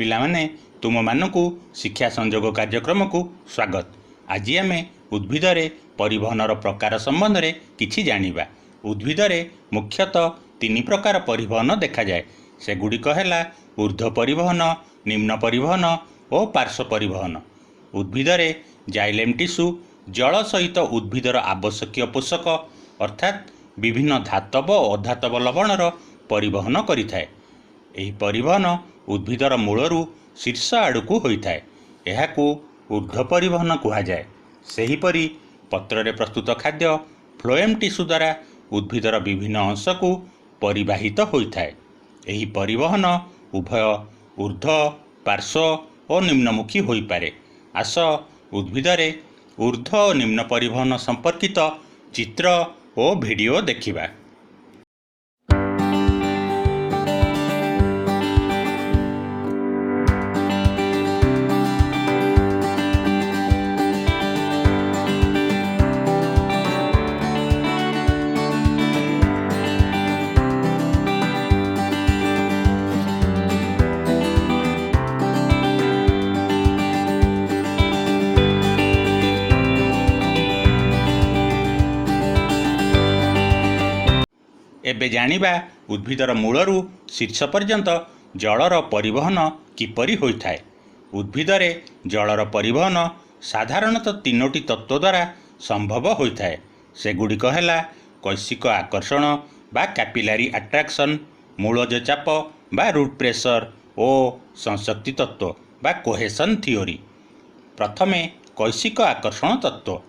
ପିଲାମାନେ, ତୁମମାନଙ୍କୁ ଶିକ୍ଷା ସଂଯୋଗ କାର୍ଯ୍ୟକ୍ରମକୁ ସ୍ୱାଗତ। ଆଜି ଆମେ ଉଦ୍ଭିଦରେ ପରିବହନର ପ୍ରକାର ସମ୍ବନ୍ଧରେ କିଛି ଜାଣିବା। ଉଦ୍ଭିଦରେ ମୁଖ୍ୟତଃ ତିନି ପ୍ରକାର ପରିବହନ ଦେଖାଯାଏ। ସେଗୁଡ଼ିକ ହେଲା ଉର୍ଦ୍ଧ୍ୱ ପରିବହନ, ନିମ୍ନ ପରିବହନ ଓ ପାର୍ଶ୍ୱ ପରିବହନ। ଉଦ୍ଭିଦରେ ଜାଇଲେମ୍ ଟିସ୍ୟୁ ଜଳ ସହିତ ଉଦ୍ଭିଦର ଆବଶ୍ୟକୀୟ ପୋଷକ, ଅର୍ଥାତ୍ ବିଭିନ୍ନ ଧାତବ ଓ ଅଧାତବ ଲବଣର ପରିବହନ କରିଥାଏ। ଏହି ପରିବହନ ଉଦ୍ଭିଦର ମୂଳରୁ ଶୀର୍ଷ ଆଡ଼କୁ ହୋଇଥାଏ। ଏହାକୁ ଉର୍ଦ୍ଧ୍ୱ ପରିବହନ କୁହାଯାଏ। ସେହିପରି ପତ୍ରରେ ପ୍ରସ୍ତୁତ ଖାଦ୍ୟ ଫ୍ଲୋଏମ୍ ଟିସ୍ୟୁ ଦ୍ୱାରା ଉଦ୍ଭିଦର ବିଭିନ୍ନ ଅଂଶକୁ ପରିବାହିତ ହୋଇଥାଏ। ଏହି ପରିବହନ ଉଭୟ ଉର୍ଦ୍ଧ୍ୱ, ପାର୍ଶ୍ୱ ଓ ନିମ୍ନମୁଖୀ ହୋଇପାରେ। ଆସ ଉଦ୍ଭିଦରେ ଉର୍ଦ୍ଧ୍ୱ ଓ ନିମ୍ନ ପରିବହନ ସମ୍ପର୍କିତ ଚିତ୍ର ଓ ଭିଡ଼ିଓ ଦେଖିବା। ଏବେ ଜାଣିବା ଉଦ୍ଭିଦର ମୂଳରୁ ଶୀର୍ଷ ପର୍ଯ୍ୟନ୍ତ ଜଳର ପରିବହନ କିପରି ହୋଇଥାଏ। ଉଦ୍ଭିଦରେ ଜଳର ପରିବହନ ସାଧାରଣତଃ ତିନୋଟି ତତ୍ତ୍ୱ ଦ୍ୱାରା ସମ୍ଭବ ହୋଇଥାଏ। ସେଗୁଡ଼ିକ ହେଲା କୈଶିକ ଆକର୍ଷଣ ବା କ୍ୟାପିଲାରି ଆଟ୍ରାକ୍ସନ୍, ମୂଳଜ ଚାପ ବା ରୁଟ୍ ପ୍ରେସର ଓ ସଂସକ୍ତି ତତ୍ତ୍ୱ ବା କୋହେସନ୍ ଥିଓରି। ପ୍ରଥମେ କୈଶିକ ଆକର୍ଷଣ ତତ୍ତ୍ୱ।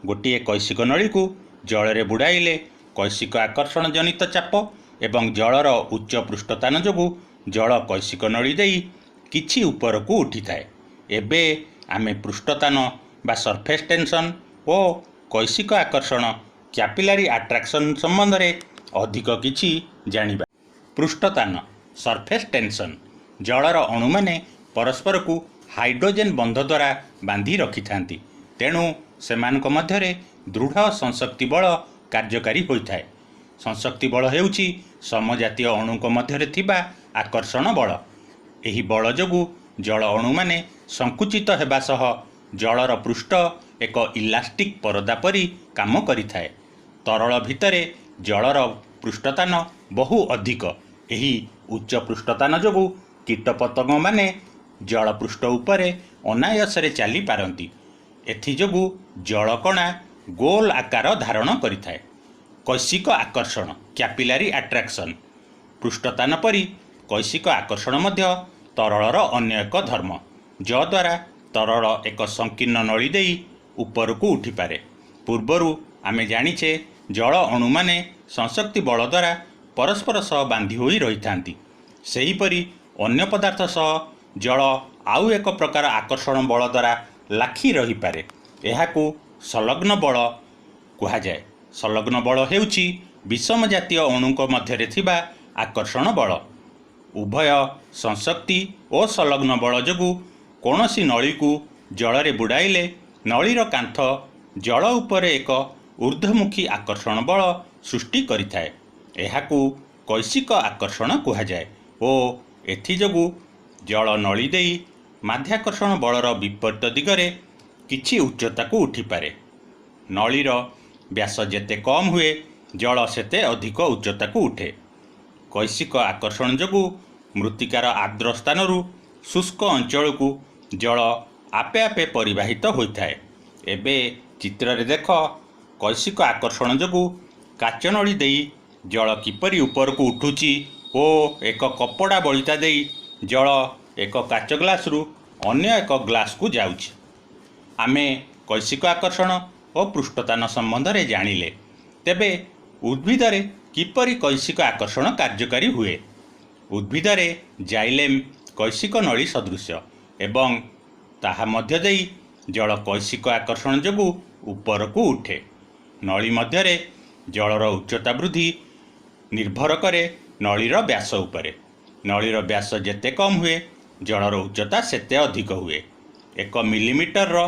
ଗୋଟିଏ କୈଶିକ ନଳୀକୁ ଜଳରେ ବୁଡ଼ାଇଲେ କୈଶିକ ଆକର୍ଷଣ ଜନିତ ଚାପ ଏବଂ ଜଳର ଉଚ୍ଚ ପୃଷ୍ଠତାନ ଯୋଗୁଁ ଜଳ କୈଶିକ ନଳୀ ଦେଇ କିଛି ଉପରକୁ ଉଠିଥାଏ। ଏବେ ଆମେ ପୃଷ୍ଠତାନ ବା ସର୍ଫେସ୍ ଟେନସନ୍ ଓ କୈଶିକ ଆକର୍ଷଣ କ୍ୟାପିଲାରି ଆଟ୍ରାକ୍ସନ୍ ସମ୍ବନ୍ଧରେ ଅଧିକ କିଛି ଜାଣିବା। ପୃଷ୍ଠତାନ, ସର୍ଫେସ୍ ଟେନସନ୍। ଜଳର ଅଣୁମାନେ ପରସ୍ପରକୁ ହାଇଡ୍ରୋଜେନ୍ ବନ୍ଧ ଦ୍ୱାରା ବାନ୍ଧି ରଖିଥାନ୍ତି। ତେଣୁ ସେମାନଙ୍କ ମଧ୍ୟରେ ଦୃଢ଼ ସଂସକ୍ତି ବଳ କାର୍ଯ୍ୟକାରୀ ହୋଇଥାଏ। ସଂସକ୍ତି ବଳ ହେଉଛି ସମଜାତୀୟ ଅଣୁଙ୍କ ମଧ୍ୟରେ ଥିବା ଆକର୍ଷଣ ବଳ। ଏହି ବଳ ଯୋଗୁଁ ଜଳ ଅଣୁମାନେ ସଙ୍କୁଚିତ ହେବା ସହ ଜଳର ପୃଷ୍ଠ ଏକ ଇଲାଷ୍ଟିକ୍ ପରଦା ପରି କାମ କରିଥାଏ। ତରଳ ଭିତରେ ଜଳର ପୃଷ୍ଠତାନ ବହୁ ଅଧିକ। ଏହି ଉଚ୍ଚ ପୃଷ୍ଠତାନ ଯୋଗୁଁ କୀଟପତଙ୍ଗମାନେ ଜଳପୃଷ୍ଠ ଉପରେ ଅନାୟାସରେ ଚାଲିପାରନ୍ତି। ଏଥିଯୋଗୁଁ ଜଳକଣା ଗୋଲ ଆକାର ଧାରଣ କରିଥାଏ। କୈଶିକ ଆକର୍ଷଣ, କ୍ୟାପିଲାରି ଆଟ୍ରାକ୍ସନ୍। ପୃଷ୍ଠତାନ ପରି କୈଶିକ ଆକର୍ଷଣ ମଧ୍ୟ ତରଳର ଅନ୍ୟ ଏକ ଧର୍ମ, ଯଦ୍ୱାରା ତରଳ ଏକ ସଂକୀର୍ଣ୍ଣ ନଳୀ ଦେଇ ଉପରକୁ ଉଠିପାରେ। ପୂର୍ବରୁ ଆମେ ଜାଣିଛେ, ଜଳ ଅଣୁମାନେ ସଂସକ୍ତି ବଳ ଦ୍ୱାରା ପରସ୍ପର ସହ ବାନ୍ଧି ହୋଇ ରହିଥାନ୍ତି। ସେହିପରି ଅନ୍ୟ ପଦାର୍ଥ ସହ ଜଳ ଆଉ ଏକ ପ୍ରକାର ଆକର୍ଷଣ ବଳ ଦ୍ୱାରା ଲାଖି ରହିପାରେ। ଏହାକୁ ସଂଲଗ୍ନ ବଳ କୁହାଯାଏ। ସଂଲଗ୍ନ ବଳ ହେଉଛି ବିଷମ ଜାତୀୟ ଅଣୁଙ୍କ ମଧ୍ୟରେ ଥିବା ଆକର୍ଷଣ ବଳ। ଉଭୟ ସଂସକ୍ତି ଓ ସଂଲଗ୍ନ ବଳ ଯୋଗୁଁ କୌଣସି ନଳୀକୁ ଜଳରେ ବୁଡ଼ାଇଲେ ନଳୀର କାନ୍ଥ ଜଳ ଉପରେ ଏକ ଉର୍ଦ୍ଧ୍ୱମୁଖୀ ଆକର୍ଷଣ ବଳ ସୃଷ୍ଟି କରିଥାଏ। ଏହାକୁ କୈଶିକ ଆକର୍ଷଣ କୁହାଯାଏ ଓ ଏଥିଯୋଗୁଁ ଜଳ ନଳୀ ଦେଇ ମାଧ୍ୟାକର୍ଷଣ ବଳର ବିପରୀତ ଦିଗରେ କିଛି ଉଚ୍ଚତାକୁ ଉଠିପାରେ। ନଳୀର ବ୍ୟାସ ଯେତେ କମ୍ ହୁଏ, ଜଳ ସେତେ ଅଧିକ ଉଚ୍ଚତାକୁ ଉଠେ। କୈଶିକ ଆକର୍ଷଣ ଯୋଗୁଁ ମୃତ୍ତିକାର ଆର୍ଦ୍ର ସ୍ଥାନରୁ ଶୁଷ୍କ ଅଞ୍ଚଳକୁ ଜଳ ଆପେ ଆପେ ପରିବାହିତ ହୋଇଥାଏ। ଏବେ ଚିତ୍ରରେ ଦେଖ, କୈଶିକ ଆକର୍ଷଣ ଯୋଗୁଁ କାଚନଳୀ ଦେଇ ଜଳ କିପରି ଉପରକୁ ଉଠୁଛି ଓ ଏକ କପଡ଼ା ବଳିତା ଦେଇ ଜଳ ଏକ କାଚ ଗ୍ଲାସରୁ ଅନ୍ୟ ଏକ ଗ୍ଲାସକୁ ଯାଉଛି। ଆମେ କୈଶିକ ଆକର୍ଷଣ ଓ ପୃଷ୍ଠତାନ ସମ୍ବନ୍ଧରେ ଜାଣିଲେ। ତେବେ ଉଦ୍ଭିଦରେ କିପରି କୈଶିକ ଆକର୍ଷଣ କାର୍ଯ୍ୟକାରୀ ହୁଏ? ଉଦ୍ଭିଦରେ ଜାଇଲେମ୍ କୈଶିକ ନଳୀ ସଦୃଶ୍ୟ ଏବଂ ତାହା ମଧ୍ୟ ଦେଇ ଜଳ କୈଶିକ ଆକର୍ଷଣ ଯୋଗୁଁ ଉପରକୁ ଉଠେ। ନଳୀ ମଧ୍ୟରେ ଜଳର ଉଚ୍ଚତା ବୃଦ୍ଧି ନିର୍ଭର କରେ ନଳୀର ବ୍ୟାସ ଉପରେ। ନଳୀର ବ୍ୟାସ ଯେତେ କମ୍ ହୁଏ, ଜଳର ଉଚ୍ଚତା ସେତେ ଅଧିକ ହୁଏ। 1 ମିଲିମିଟରର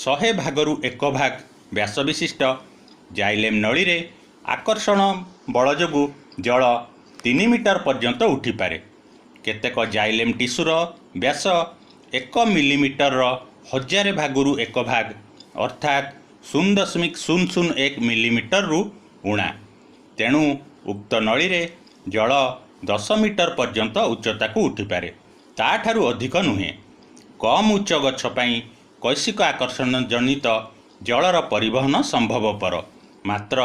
100 ଭାଗରୁ 1 ଭାଗ ବ୍ୟାସ ବିଶିଷ୍ଟ ଜାଇଲେମ୍ ନଳୀରେ ଆକର୍ଷଣ ବଳ ଯୋଗୁଁ ଜଳ 3 ମିଟର ପର୍ଯ୍ୟନ୍ତ ଉଠିପାରେ। କେତେକ ଜାଇଲେମ୍ ଟିସ୍ୟୁର ବ୍ୟାସ 1 ମିଲିମିଟରର 1000 ଭାଗରୁ 1 ଭାଗ, ଅର୍ଥାତ୍ 0.001 ମିଲିମିଟରରୁ ଊଣା। ତେଣୁ ଉକ୍ତ ନଳୀରେ ଜଳ 10 ମିଟର ପର୍ଯ୍ୟନ୍ତ ଉଚ୍ଚତାକୁ ଉଠିପାରେ, ତା'ଠାରୁ ଅଧିକ ନୁହେଁ। କମ୍ ଉଚ୍ଚ ଗଛ ପାଇଁ କୈଶିକ ଆକର୍ଷଣ ଜନିତ ଜଳର ପରିବହନ ସମ୍ଭବପର, ମାତ୍ର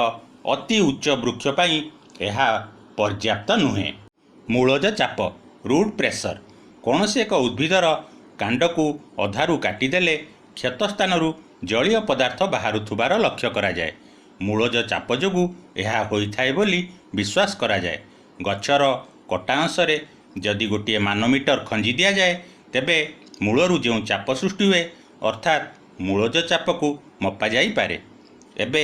ଅତି ଉଚ୍ଚ ବୃକ୍ଷ ପାଇଁ ଏହା ପର୍ଯ୍ୟାପ୍ତ ନୁହେଁ। ମୂଳଜ ଚାପ, ରୁଟ୍ ପ୍ରେସର। କୌଣସି ଏକ ଉଦ୍ଭିଦର କାଣ୍ଡକୁ ଅଧାରୁ କାଟିଦେଲେ କ୍ଷତ ସ୍ଥାନରୁ ଜଳୀୟ ପଦାର୍ଥ ବାହାରୁଥିବାର ଲକ୍ଷ୍ୟ କରାଯାଏ। ମୂଳଜ ଚାପ ଯୋଗୁଁ ଏହା ହୋଇଥାଏ ବୋଲି ବିଶ୍ୱାସ କରାଯାଏ। ଗଛର କଟା ଅଂଶରେ ଯଦି ଗୋଟିଏ ମାନୋମିଟର ଖଞ୍ଜି ଦିଆଯାଏ, ତେବେ ମୂଳରୁ ଯେଉଁ ଚାପ ସୃଷ୍ଟି ହୁଏ, ଅର୍ଥାତ୍ ମୂଳଜ ଚାପକୁ ମପାଯାଇପାରେ। ଏବେ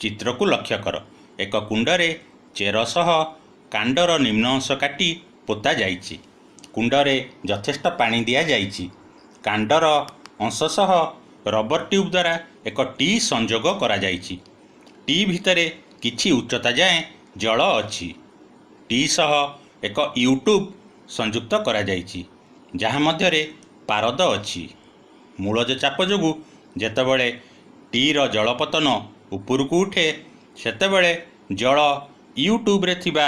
ଚିତ୍ରକୁ ଲକ୍ଷ୍ୟ କର। ଏକ କୁଣ୍ଡରେ ଚେର ସହ କାଣ୍ଡର ନିମ୍ନ ଅଂଶ କାଟି ପୋତାଯାଇଛି। କୁଣ୍ଡରେ ଯଥେଷ୍ଟ ପାଣି ଦିଆଯାଇଛି। କାଣ୍ଡର ଅଂଶ ସହ ରବର ଟ୍ୟୁବ୍ ଦ୍ୱାରା ଏକ ଟି ସଂଯୋଗ କରାଯାଇଛି। ଟି ଭିତରେ କିଛି ଉଚ୍ଚତା ଯାଏଁ ଜଳ ଅଛି। ଟି ସହ ଏକ you tube ସଂଯୁକ୍ତ କରାଯାଇଛି, ଯାହା ମଧ୍ୟରେ ପାରଦ ଅଛି। ମୂଳଜ ଚାପ ଯୋଗୁଁ ଯେତେବେଳେ ଟିର ଜଳପତନ ଉପରକୁ ଉଠେ, ସେତେବେଳେ ଜଳ you ଟ୍ୟୁବ୍ରେ ଥିବା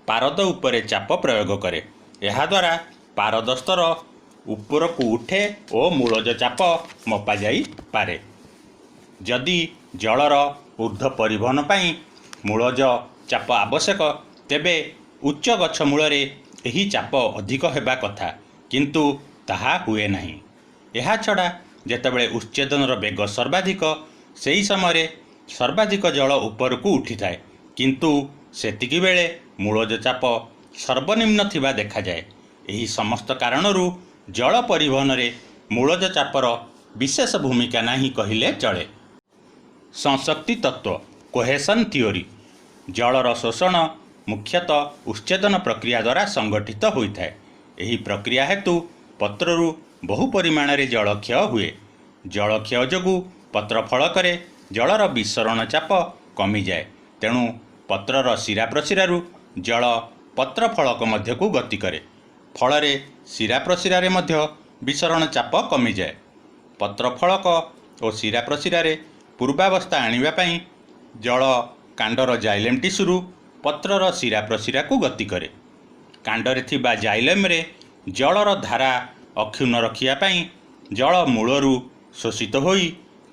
ପାରଦ ଉପରେ ଚାପ ପ୍ରୟୋଗ କରେ। ଏହାଦ୍ୱାରା ପାରଦ ସ୍ତର ଉପରକୁ ଉଠେ ଓ ମୂଳଜ ଚାପ ମପାଯାଇପାରେ। ଯଦି ଜଳର ଊର୍ଦ୍ଧ୍ୱ ପରିବହନ ପାଇଁ ମୂଳଜ ଚାପ ଆବଶ୍ୟକ, ତେବେ ଉଚ୍ଚ ଗଛ ମୂଳରେ ଏହି ଚାପ ଅଧିକ ହେବା କଥା, କିନ୍ତୁ ତାହା ହୁଏ ନାହିଁ। ଏହାଛଡ଼ା ଯେତେବେଳେ ଉତ୍ସେଚନର ବେଗ ସର୍ବାଧିକ, ସେହି ସମୟରେ ସର୍ବାଧିକ ଜଳ ଉପରକୁ ଉଠିଥାଏ, କିନ୍ତୁ ସେତିକିବେଳେ ମୂଳଜ ଚାପ ସର୍ବନିମ୍ନ ଥିବା ଦେଖାଯାଏ। ଏହି ସମସ୍ତ କାରଣରୁ ଜଳ ପରିବହନରେ ମୂଳଜ ଚାପର ବିଶେଷ ଭୂମିକା ନାହିଁ କହିଲେ ଚଳେ। ସଂସକ୍ତି ତତ୍ତ୍ୱ, କୋହେସନ୍ ଥିଓରି। ଜଳର ଶୋଷଣ ମୁଖ୍ୟତଃ ଉତ୍ସେଚନ ପ୍ରକ୍ରିୟା ଦ୍ୱାରା ସଂଗଠିତ ହୋଇଥାଏ। ଏହି ପ୍ରକ୍ରିୟା ହେତୁ ପତ୍ରରୁ ବହୁ ପରିମାଣରେ ଜଳ କ୍ଷୟ ହୁଏ। ଜଳ କ୍ଷୟ ଯୋଗୁଁ ପତ୍ର ଫଳକରେ ଜଳର ବିସରଣ ଚାପ କମିଯାଏ। ତେଣୁ ପତ୍ରର ଶିରା ପ୍ରଶିରାରୁ ଜଳ ପତ୍ର ଫଳକ ମଧ୍ୟକୁ ଗତି କରେ। ଫଳରେ ଶିରା ପ୍ରଶିରାରେ ମଧ୍ୟ ବିସରଣ ଚାପ କମିଯାଏ। ପତ୍ର ଫଳକ ଓ ଶିରା ପ୍ରଶିରାରେ ପୂର୍ବାବସ୍ଥା ଆଣିବା ପାଇଁ ଜଳ କାଣ୍ଡର ଜାଇଲେମ୍ ଟିସ୍ୟୁରୁ ପତ୍ରର ଶିରା ପ୍ରଶିରାକୁ ଗତି କରେ। କାଣ୍ଡରେ ଥିବା ଜାଇଲେମ୍ରେ ଜଳର ଧାରା ଅକ୍ଷୁଣ୍ଣ ରଖିବା ପାଇଁ ଜଳ ମୂଳରୁ ଶୋଷିତ ହୋଇ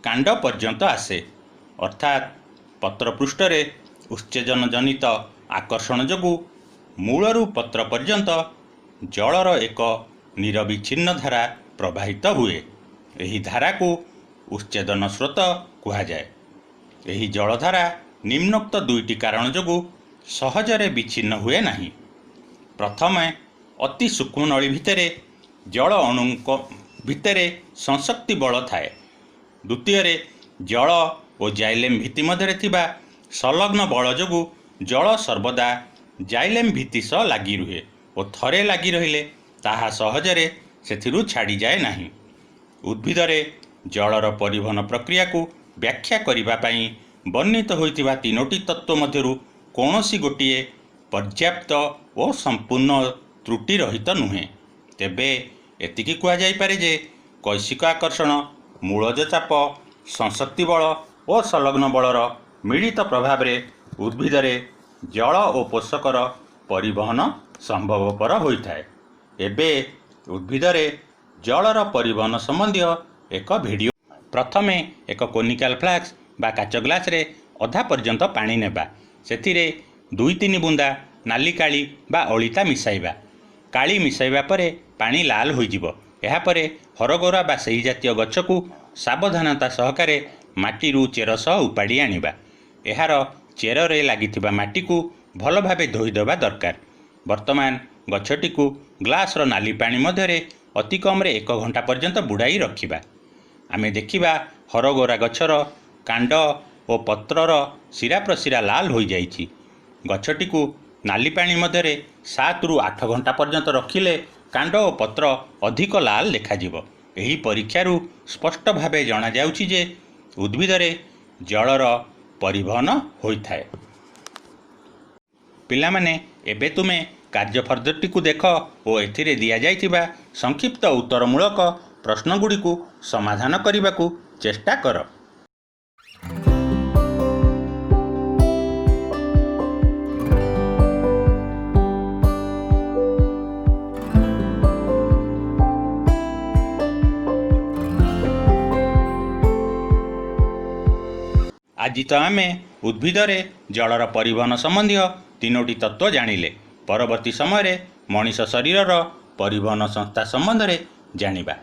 କାଣ୍ଡ ପର୍ଯ୍ୟନ୍ତ ଆସେ। ଅର୍ଥାତ୍ ପତ୍ର ପୃଷ୍ଠରେ ଉତ୍ସେଚନଜନିତ ଆକର୍ଷଣ ଯୋଗୁଁ ମୂଳରୁ ପତ୍ର ପର୍ଯ୍ୟନ୍ତ ଜଳର ଏକ ନିରବିଚ୍ଛିନ୍ନ ଧାରା ପ୍ରବାହିତ ହୁଏ। ଏହି ଧାରାକୁ ଉତ୍ସେଚନ ସ୍ରୋତ କୁହାଯାଏ। ଏହି ଜଳଧାରା ନିମ୍ନୋକ୍ତ ଦୁଇଟି କାରଣ ଯୋଗୁଁ ସହଜରେ ବିଚ୍ଛିନ୍ନ ହୁଏ ନାହିଁ। ପ୍ରଥମେ, ଅତି ସୂକ୍ଷ୍ମ ନଳୀ ଭିତରେ ଜଳ ଅଣୁଙ୍କ ଭିତରେ ସଂସକ୍ତି ବଳ ଥାଏ। ଦ୍ୱିତୀୟରେ, ଜଳ ଓ ଜାଇଲେମ୍ ଭିତ୍ତି ମଧ୍ୟରେ ଥିବା ସଂଲଗ୍ନ ବଳ ଯୋଗୁଁ ଜଳ ସର୍ବଦା ଜାଇଲେମ୍ ଭିତ୍ତି ସହ ଲାଗି ରୁହେ ଓ ଥରେ ଲାଗି ରହିଲେ ତାହା ସହଜରେ ସେଥିରୁ ଛାଡ଼ିଯାଏ ନାହିଁ। ଉଦ୍ଭିଦରେ ଜଳର ପରିବହନ ପ୍ରକ୍ରିୟାକୁ ବ୍ୟାଖ୍ୟା କରିବା ପାଇଁ ବର୍ଣ୍ଣିତ ହୋଇଥିବା ତିନୋଟି ତତ୍ତ୍ୱ ମଧ୍ୟରୁ କୌଣସି ଗୋଟିଏ ପର୍ଯ୍ୟାପ୍ତ ଓ ସମ୍ପୂର୍ଣ୍ଣ ତ୍ରୁଟି ରହିତ ନୁହେଁ। ତେବେ ଏତିକି କୁହାଯାଇପାରେ ଯେ କୈଶିକ ଆକର୍ଷଣ, ମୂଳଜ ଚାପ, ସଂସକ୍ତି ବଳ ଓ ସଂଲଗ୍ନ ବଳର ମିଳିତ ପ୍ରଭାବରେ ଉଦ୍ଭିଦରେ ଜଳ ଓ ପୋଷକର ପରିବହନ ସମ୍ଭବପର ହୋଇଥାଏ। ଏବେ ଉଦ୍ଭିଦରେ ଜଳର ପରିବହନ ସମ୍ବନ୍ଧୀୟ ଏକ ଭିଡ଼ିଓ। ପ୍ରଥମେ ଏକ କୋନିକାଲ ଫ୍ଲାସ୍କ ବା କାଚ ଗ୍ଲାସରେ ଅଧା ପର୍ଯ୍ୟନ୍ତ ପାଣି ନେବା। ସେଥିରେ 2-3 ବୁନ୍ଦା ନାଲି କାଳି ବା ଅଳିତା ମିଶାଇବା। କାଳି ମିଶାଇବା ପରେ ପାଣି ଲାଲ ହୋଇଯିବ। ଏହାପରେ ହରଗୌରା ବା ସେହି ଜାତୀୟ ଗଛକୁ ସାବଧାନତା ସହକାରେ ମାଟିରୁ ଚେର ସହ ଉପାଡ଼ି ଆଣିବା। ଏହାର ଚେରରେ ଲାଗିଥିବା ମାଟିକୁ ଭଲ ଭାବେ ଧୋଇଦେବା ଦରକାର। ବର୍ତ୍ତମାନ ଗଛଟିକୁ ଗ୍ଲାସର ନାଲି ପାଣି ମଧ୍ୟରେ ଅତି କମରେ ଏକ ଘଣ୍ଟା ପର୍ଯ୍ୟନ୍ତ ବୁଡ଼ାଇ ରଖିବା। ଆମେ ଦେଖିବା, ହରଗୌରା ଗଛର କାଣ୍ଡ ଓ ପତ୍ରର ଶିରା ପ୍ରଶିରା ଲାଲ ହୋଇଯାଇଛି। ଗଛଟିକୁ ନାଲି ପାଣି ମଧ୍ୟରେ 7ରୁ 8 ଘଣ୍ଟା ପର୍ଯ୍ୟନ୍ତ ରଖିଲେ କାଣ୍ଡ ଓ ପତ୍ର ଅଧିକ ଲାଲ ଦେଖାଯିବ। ଏହି ପରୀକ୍ଷାରୁ ସ୍ପଷ୍ଟ ଭାବେ ଜଣାଯାଉଛି ଯେ ଉଦ୍ଭିଦରେ ଜଳର ପରିବହନ ହୋଇଥାଏ। ପିଲାମାନେ, ଏବେ ତୁମେ କାର୍ଯ୍ୟଫର୍ଦ୍ଦଟିକୁ ଦେଖ ଓ ଏଥିରେ ଦିଆଯାଇଥିବା ସଂକ୍ଷିପ୍ତ ଉତ୍ତରମୂଳକ ପ୍ରଶ୍ନଗୁଡ଼ିକୁ ସମାଧାନ କରିବାକୁ ଚେଷ୍ଟା କର। ଆଜି ତ ଆମେ ଉଦ୍ଭିଦରେ ଜଳର ପରିବହନ ସମ୍ବନ୍ଧୀୟ ତିନୋଟି ତତ୍ତ୍ୱ ଜାଣିଲେ। ପରବର୍ତ୍ତୀ ସମୟରେ ମଣିଷ ଶରୀରର ପରିବହନ ସଂସ୍ଥା ସମ୍ବନ୍ଧରେ ଜାଣିବା।